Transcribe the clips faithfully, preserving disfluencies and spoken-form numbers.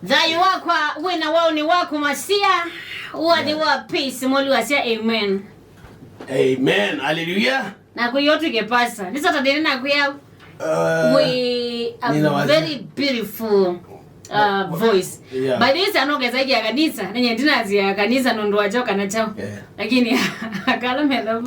Thayũ wakwa wĩna waũni waku Masia, ũathĩ wa peace, mũlũ asya amen. Amen. Hallelujah. Nakwĩa ũtw'ĩke pastor. Nĩ Saturday nĩnakwĩa. Uh, we a nina wazi- very beautiful uh, voice. Yeah. By the way, sana ũkesa ikia kanisa, nenye ndinazia kanisa nũndũ wa kyaũ kana kyaũ. Yeah. Lakini akala metha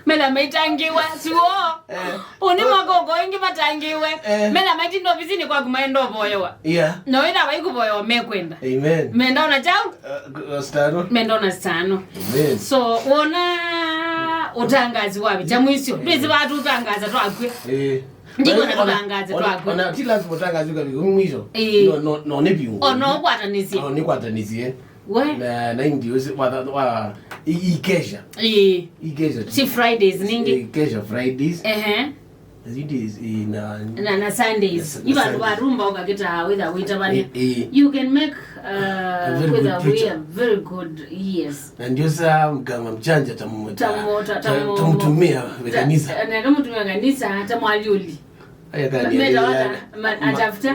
metha maitangiwa suo. Eh. Ũnĩ mwaka ũko ĩngĩ matangiwe. Eh. Metha maitinda ovisini kwaku maenda ũvoyewa. Yeah. No ĩla vaikũvoyewa mekwenda. Amen. Menda ona kyaũ? Uh, stano. Menda ona stano. Amen. So wona ũtangazi wa vita mwisho. Eh. Ndwĩsĩ vatu ũtangaza twakw'e. Eh. Ndiko na ona- tũtangaze ona- twaku. Ona ti lazima ũtangaze kwa mwisho. Eh. No, no, no, nĩ viungo. Ona ũkwatanisye. No, nĩ kwatanisye. We. Na, na ndio si wa, wa, i, i kesha. Eh. I kesha. Si Fridays ningi. I kesha Fridays. Ehe. It is in, uh, na, na Sundays. Ni vandu varumba ukakita witha wita vani. Eh, eh. You can make uh, a very good picture. A very good, yes. Na ndio saa mganga mjanja tamu- Tamu- ta- ta- tamu- tamtumia ta- kanisa. Na kamtumia kanisa tamwaliuli. Aya kani meta wata ma- atafuta.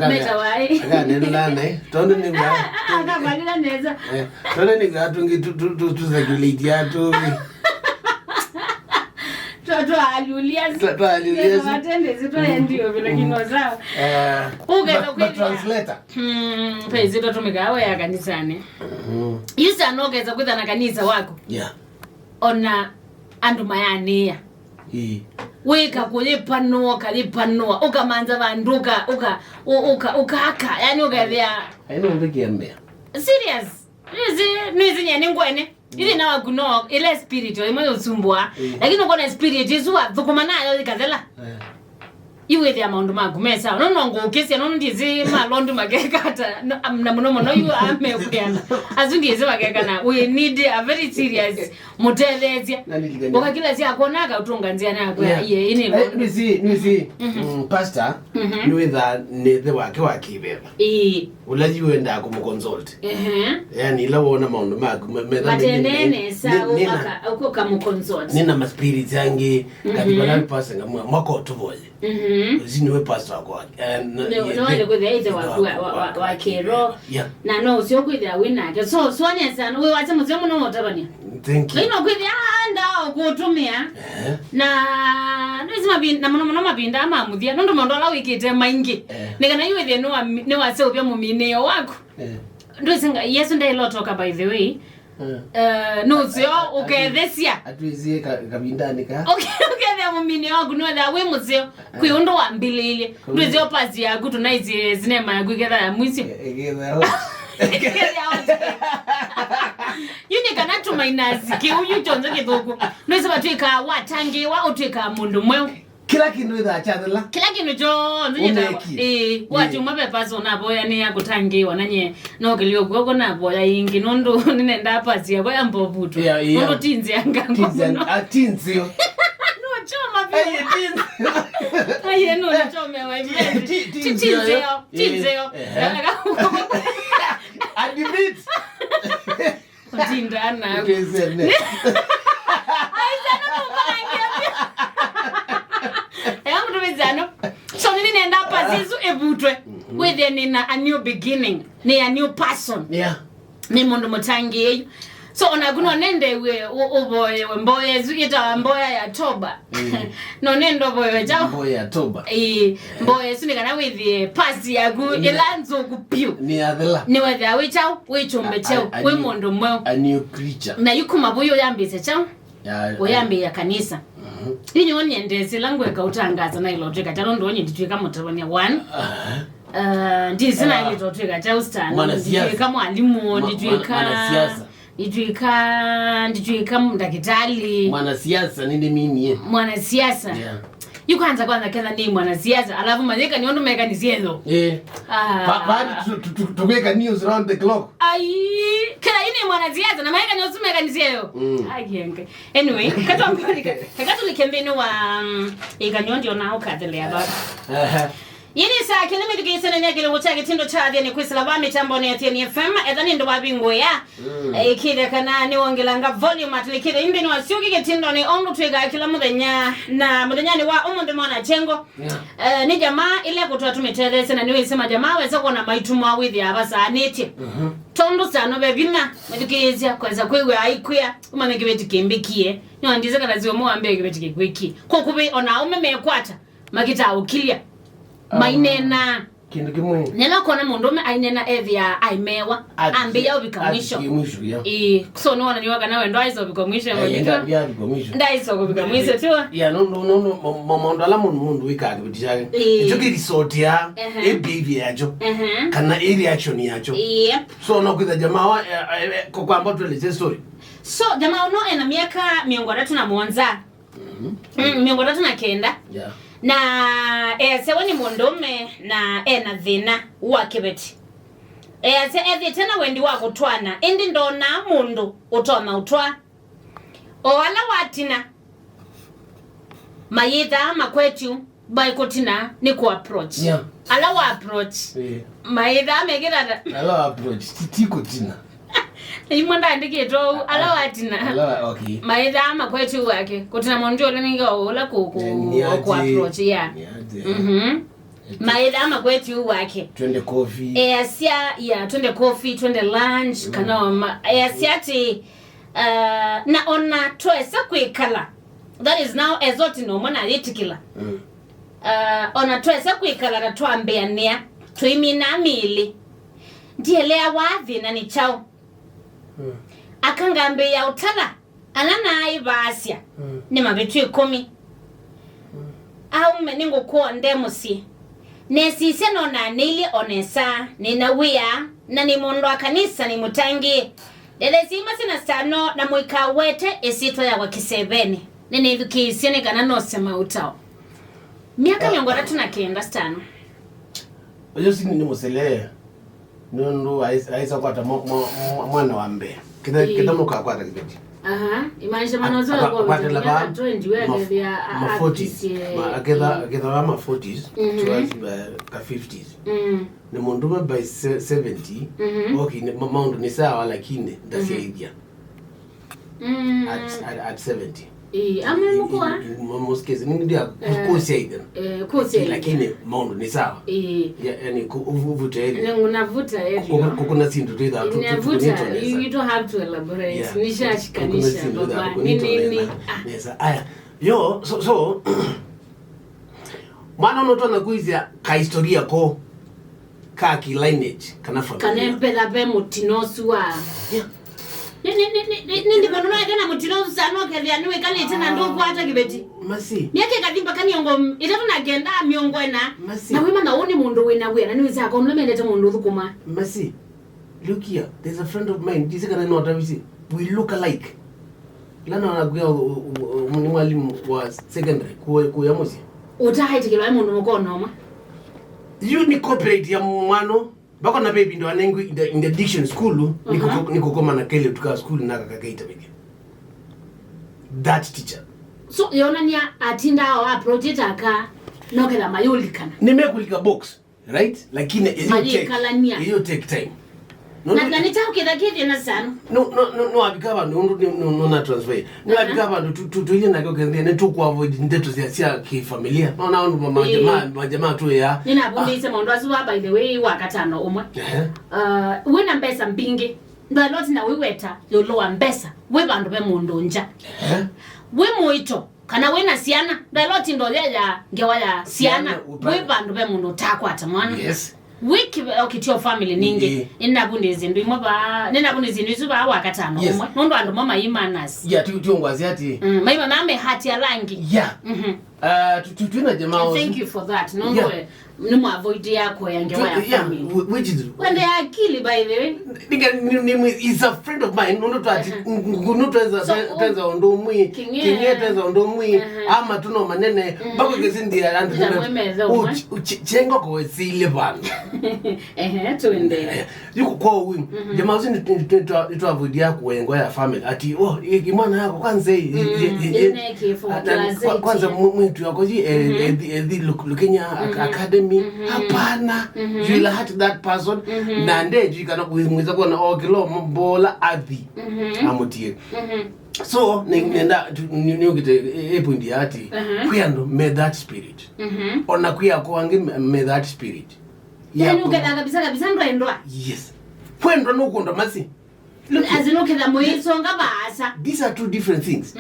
Meta wae. Kani lana eh. Tondo ni mwa. Akavalila neza. Eh, tondo ni mwa tungi tu tu tu tu circulate ya tu. Twa twa aliulia. Twa twa aliulia. Matende zitwa ndio vile kinoza. Eh. Ugeza kwithia translator. Hmm, pezi tũtũmĩkaa we ya kanisani. Mm. Yu sana ũkesa kwĩtha na kanisa waku. Yeah. Ona andũ mayanĩa. Ĩĩ. Wĩka kũyĩpanũa, ũkayĩpanũa, ũkamanza vandũ, ũka, ũka, ũ- ũka, ũkaka, yani ũkethĩa. Aino mbikia mbea. Serious. Nĩsĩ, nĩsĩ nye nĩ ngwene. Ĩthĩna waku no ĩla spirit o ĩmwe yũsumbũa. Mm. Lakini ũkona spirit ĩsu wathũkũma nayo ĩkathela. Eh. Yu wĩthĩa maũndũ maku me sawa. No, no ngũkĩsya, no ndizi malondu makekata. No, am- na mũno mũno yu amekwĩana. Asu ndizi makekana. We need a very serious mũtetheesya. Na nilikania. Ũkakila sya kona akaũtũnga nzĩa naku. Yeah. Iye, ĩnĩ. Eh, nĩsĩ, nĩsĩ, mm, pastor, nĩwĩthaa nĩthe wake wa kĩveva. Ĩĩ. Ũla yu endaa kũmũconsult. Ehe. Yani, ĩla wona maũndũ maku me- metha matendee nesa, nĩ- nĩna- ũka- ũka- ũkamũconsult. Nĩna maspirits angĩ, kathi vala pastor ngamwa, mwaka ũtũvoye. Mhm. Ũsi nĩwe pastor wakwa. Eh, n- Nĩ- nĩ- nĩwende kwĩthĩa ĩthe waku wa- wa- wa- wa kĩroho. Yeah. Na no ũseo kwĩthĩa wĩ nake. So, so nesa, wĩ wase mũseo mũno wa ũtavany'a. Thank you. Ĩno kwĩthĩa anda ũkũtũmĩa. Eh. Na nĩsĩ mavinda, na mũno mũno mavinda ma mũthya, nũndũ maũndũ ala wĩkĩte maingĩ. Eh. Nĩ kana yu wĩthĩe nĩwa- nĩwaseũvya mũminĩo waku. Eh. Ndwĩsĩ nga- Yesu ndaĩla ũtoka, by the way. Eh. Eh, nũseo ũkethesya. Atwĩsie ka- kavindanĩ ka. Ũke- ũkethĩa mũminĩo waku nĩwethĩa wĩ mũseo. Kwĩ ũndũ wambĩlĩĩlye. Ndwĩsĩ o pasi yaku tũnaisye sinema yaku ĩketha ya mwisho. Ĩkethĩa. Yu nĩ kana tũmainasi kĩu yu kyonthe kĩthũku. Ndwĩsĩ vatwĩkaa watangĩĩwa ũtwĩkaa mũndũ mweũ. Kĩla kĩndũ ĩthaa kyathela. Kĩla kĩndũ kyonthe nyĩtawa. Ũneki. Ĩĩ, wakyuma ve pasi ũnavoya nĩ ya kũtangĩĩwa na nye. No kĩlio kw'oko navoya ĩngĩ nũndũ nĩnendaa pasi yakwa ya mbovuto. Yeah, yeah. Nũndũ tinzĩanga. Tinzĩa- mũno. Ah, tinzĩo. No choma vyũ. Aye, tinzĩo. Aye, no nĩchomewa imendi. Ti- ti- Ti- tinzĩo. Tinzĩo. Tinzĩo. Eh. Admit. Ũtindana. Ũtĩsene. Aisana nũmbangia. Ea mũtũmĩsano. So nini nenda pasi ĩsu ĩvutwe. Wĩthĩe nĩna a new beginning. Nĩ a new person. Yeah. Nĩ mũndũ mũtangĩĩu. So onaku no nendewe ũ- ũvoewe mboya ĩsu ĩtawa mboya ya toba. Mm. No nenda ũvoewe kyaũ? Mboya ya toba. Ĩĩ, mboya ĩsu nĩ kana wĩthĩe pasi yaku ĩla nzũku piũ. Nĩ yathela. Nĩwethĩa wĩ kyaũ, wĩ kyũmbe kyaũ, wĩ mũndũ mweũ. A new creature. Na yu kuma vau ũyambĩĩsya kyaũ? Ya- ũyambĩĩa kanisa. Mhm. Yu nĩw'o nyendeesye ĩla ngweka ũtangaza na ĩla ũtwĩka kyaũ, nũndũ wonye nditw'ĩka mũtavany'a one. Aha. Uh, ndisi na ĩla ũtwĩka kyaũ star. Mwanasiasa. Nditw'ĩka mwalimũ, mwa- nditw'ĩka mwa- mwanasiasa. Nditw'ĩka, nditw'ĩka ndakĩtalĩ. Mwanasiasa nĩndĩminie. Mwanasiasa. Yeah. Yu kwanza kwanza ketha nĩ mwanasiasa, alafu mayĩka nĩ ũndũ mekanisye yo. Eh. Ah. Ba- baadhi tu- tu- tu- tũkĩka news round the clock. Ai, kila ini mwanasiasa na mayĩka nĩ ũsu mekanisye yo. Mm. Ai, yenge. Anyway, katwambolika. Katulike mbini wa, mm, ĩkanyo ndio na ũkathelea baba. Aha. Yĩĩ nĩ saa kenda mĩthukĩĩsyo nĩ kĩlungu kya kĩtindo kya Athiani kwĩsĩla va mĩtambonĩ ya Athiani F M. Etha nĩ ndũ wa vingũĩa. Mm. Eh, ĩkĩĩthya kana nĩwongelanga volume at least ĩkĩĩthya nthĩnĩ wa syũki kĩtindonĩ o ũndũ twĩkaa kĩla mũthenya. Na mũthenyanĩ wa ũmũnthĩ mwana kyengo. Yeah. Eh, nĩ jamaa ĩla kũtwa tũmĩtetheesye na nĩwĩsĩ majamaa wesa kwona maitumwa wĩthĩa avasaanĩtye. Mhm. Tondũ sano ve vinya, mĩthukĩĩsya, kwesa kwĩw'a aikwĩa, ũmanye kĩveti kĩmbĩkie. Nĩwandĩsye kana si ũmwe wa mbee kĩveti kĩkwĩkie. Kũkuvĩ ona aũme mekwata, makĩtaa ũkilya. Ah. Maineenaa. Kĩndũ kĩmwe. Nĩla ũkona mũndũũme ainena ethĩa aimewa, ambĩĩa ũvika mwisho. Ĩĩ, so nĩwonaniwa kana we ndwaĩsa ũvika mwisho. Eh, ndavika mwisho. Ndaĩsa kũvika mwisho, tiwa? Yeah, no, no, no, no, ma-, ma-, maũndũ ala mũndũ, mũndũ wĩkaa kĩveti kyake. Ĩĩ. Nĩkyo kĩrisotia, ehe, ĩ behavior yakyo, ehe, kana ĩ reaction yakyo. Yep. So, no kwĩtha jamaa wa, eh, eh, eh, kwa-, kwamba tueleze story. So, jamaa ũno ena myaka mĩongo ĩtatũ na mũonza. Mhm. Mm, mĩongo ĩtatũ na kenda. Yeah. Na easya we nĩ mũndũũme na ena thĩna wa kĩveti. Easya ethĩĩte na wendi wa kũtwaana, ĩndĩ ndonaa mũndũ ũtonya ũtwaa. O ala watina mayĩthaa makwetyu, by kũtina nĩ kũ approach. Yeah. Ala wa approach, eh, mayĩthaa mekĩtata. Ala wa approach, ti, ti kũtina. Imwe ndaandĩkĩtwe ũu, ala watina. Ala wa, okay. Mayĩthaa makwetyu wake. Kũtina mũndũ ũla nĩnge ũla kũ, kũ, eh, nĩ aje, kũ approach, yeah. Nĩ aje. Mhm. Mayĩthaa makwetyu wake. Twende coffee. Easya, yeah, twende coffee, twende lunch, mm, kana ma-, easya atĩ, uh, na ona twesa kwĩkala. That is now, esoti nomwe na yĩtĩkĩla. Mm. Uh, ona twesa kwĩkala na twambĩanĩa, tũiminaa mĩĩlĩ. Ndieleawa thĩna nĩ kyaũ. Mm. Akangambĩĩa ũtala, ala naaĩ vaasya, mm, nĩ mavĩtyo ĩkũmi. Mm. Aume nĩngũkũa nde mũsyĩ. Nesisya no nanĩilye o nesa, nĩna wĩa, na nĩ mũndũ wa kanisa nĩ mũtangĩĩ. Ndethesyai masina sitano na mũikawete ĩsyĩtwa yakwa kĩsevenĩ. Nĩnĩthukĩĩsye nĩ kana nose maũtao. Myaka, ah, mĩongo ĩtatũ na kenda sitano. Ũyũ si nĩ mũselee. Nũndũ aĩ-, aĩsa kwata mwa-, mwa-, mwa-, mwana wa mbee. Kĩtha, ĩĩ, kĩtha mũkakwata kĩveti. Aha, imaanisha mwana ũsu akwa-, akwatĩla miaka twenty, we ma-, akethĩa a-, ma forties. Akisye, ma-, aketha, ĩĩ, aketha wa ma forties, mhm, towards the, ka fifties. Mm. Nĩ mũndũũme by se-, seventy, mhm, okay, nĩ, ma-, maũndũ nĩ sawa, lakini ndasyaĩthya. Mm. At, at, at seventy. Ĩĩ, amwe mũkũa. In, in, in most cases, nĩ ndia, eh, kũsyaĩthya. Eh, kũsyaĩthya. Lakini maũndũ nĩ sawa. Ĩĩ. Ya, yani, ku-, uvu-, uvuta area. Nĩ ngũnavuta area. Ku-, ku-, kũkũna syĩndũ twĩthaa tu, tu, navuta, you, you don't have to elaborate. Yeah. Nishashikanisha, kũkũna syĩndũ twĩthaa baba. Nĩ nini? Ah. Nesa. Aya. Yo, so, so, mwana ũno twana kwĩsya ka historia ko. Ka ki lineage, kana family. Kana mbetha ve mũtino ũsu wa. Yeah. Nĩ, nĩ, nĩ, nĩ, nĩ, nĩ ndĩvono no eke na mũtino ũsu sana ũkethĩa nĩwĩkalĩte na ndũkwata kĩveti. Masi. Myaka ĩkathi mpaka mĩongo ĩtatũ na kenda, mĩongo ĩna. Masi. Na wĩmanya ũũ nĩ mũndũ wĩna wĩa, na nĩwĩsĩ akomle mendete mũndũ ũthũkũma. Masi. Look here, there's a friend of mine, ndisi kana no tawisi. We look alike. Lana nakuya nĩ mwalimu wa secondary, kuya mũsyĩ. Ũtaaĩtĩkĩlwa e mũndũ mũka ona ũmwe. Yu nĩ copyright ya mwana. Vako na ve ĩvinda wanengwi in the, in the diction school, nĩ kũko-, nĩ kũkoma na kelĩ tuka school na kaka keita vĩke. That teacher. So, yonania atinda o approach aka, no ketha mayũlikana. Nĩmekũlika box, right? Lakini iyo take, mayĩkalania. Iyo take time. No, na, no, na nĩ kyaũ kĩtha kĩthĩna sana? No, no, no, no, avika vandũ, no, no, no, na transfer. Nĩwavika vandũ tu, tu, tuilyĩ nake ũkethĩa nĩtũkũavoid ndeto sya, sya kĩfamĩlia. Nona ũndũ ma-, majamaa, ĩĩ, majamaa tũĩaa. Nĩnavundĩisye maũndũ asu va, by the way, wa katano ũmwe. Ehe. Uh, wĩna mbesa mbingĩ. Ndwaĩle ũtinda wĩweta ĩũlũ wa mbesa. Wĩ vandũ ve mũndũ nja. Ehe. Wĩ mũito, kana wĩna syana. Ndwaĩle ũtinda ũyaya ngewa ya syana. Syana, wĩ vandũ ve mũndũ ũtakwata mwana. Yes. Wĩ kĩveo kĩtyo family ningĩ. Ĩĩ. Nĩnavundĩsye syĩndũ imwe vaa, nĩnavundĩsye syĩndũ isu vaa wa katano, yes, ũmwe. Nũndũ andũ mo mai manners. Yeah, tu, tu ngwasya ati. Mm, maima mame hati ya langi. Yeah. Mhm. Uh, tu, tu, twĩna jamaa ũsu. Thank you for that. Nũndũ, yeah, we, nĩ mwa avoid ya kuoya ngewa ya, yeah, family. Wh-, which is. Wende akili, by the way. Nĩnga, nĩ, nĩ, nĩ, is a friend of mine. Nũndũ twati, aha, nũndũ twenza, so, twenza ũndũ ũmwe. Kĩng'e. Kĩng'e twenza ũndũ ũmwe. Aha. Ama tuno manene. Mm. Mpaka kĩsindi ya andũ. Ila mwemeza ũmwe. Uch-, uch-, chengo kwa sile bana. Ehe, tuendelee. Eh, yuko kwa huyu. Mhm. Jamaa usi ni, ni, ni, ni, ni, ni avoid ya kuoya ngewa ya family. Ati, oh, i, i mwana yako kwanza hii, mm, i, i, i, ine kifo, ata-, kwa-, kwanza mu-, mu-, Tuakoji ethi ethi Lukenya Academy. Hapana. You will hurt that person. Na ndeji kana mweza kuona okilo mbola athi amutie. So nenda niukite epoindi ya ati kwĩ andũ me that spirit. Ona kwĩ akwa angĩ me that spirit. Yani ũketha kabisa kabisa ndwaendwa. Yes. Kwendwa nũkũndwa masi. Azinũkĩtha mũisonga vaasa. These are two different things.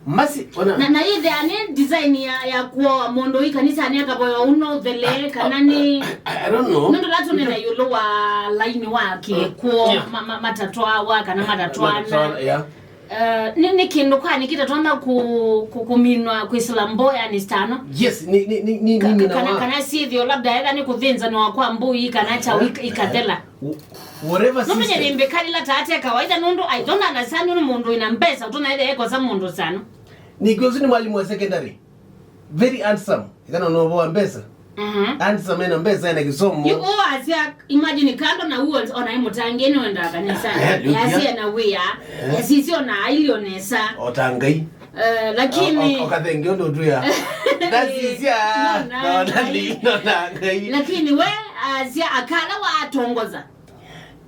Masi ona. Na na ithea nĩ design ya ya kuoa mũndũ ĩ kanisanĩ akavoya uno thele kana nĩ. I don't know. Nũndũ latũnena ĩũlũ wa laini wa kĩkw'o. Matatwawa kana matatwana. Yeah. Uh, nĩ, nĩ kĩndũ kwani kĩtatonya kũ, kũ, kũminwa kwĩsĩla mboyanĩ sitano? Yes, nĩ, nĩ, nĩ, nĩ, nĩ, nĩ, kana, kana syĩthĩo labda etha nĩ kũthĩnzanĩwa kwa mbũi kana kyaũ ikathela. Whatever system. Nũmenye nĩ mbĩkalĩla tate kawaida nũndũ I don't understand nũndũ mũndũ wĩna mbesa ũtũna etha ekosa mũndũ sano. Nĩkw'o ũsu nĩ mwalimu wa secondary. Very handsome. Ĩkana novoa mbesa. Handsome ena mbesa ena kisomo. Yu o asia imagine kando na uo ona imutangeni wenda kanisa. Eh, yu, ya. Asia na wia. Ya sisi ona aili onesa. Otangai. Eh, lakini okathengi ndo tu ya. That's easier. No, no, no, no, no. Lakini we asia akala watongoza.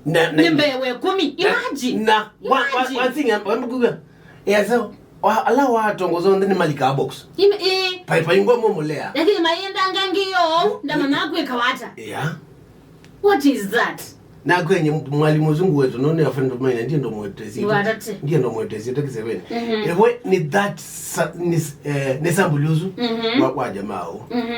Na, na, nimbewe kumi. Imagine. Na, na, one, one thing I'm going to. Yes, so, ala watongoza onthe nĩ malikaa box. Ĩĩ. Paipai ngwa mũmũlea. Lakini mayenda ngangi yo ndamana kwĩka wata. Yeah. What is that? Na kwenye mwalimu mzungu wetu no ni afanye mine ndiye ndo mwetezi. Ndiye ndo mwetezi take seven. Ewe ni that ni eh, ni sambuliuzu wa, wa jamaa.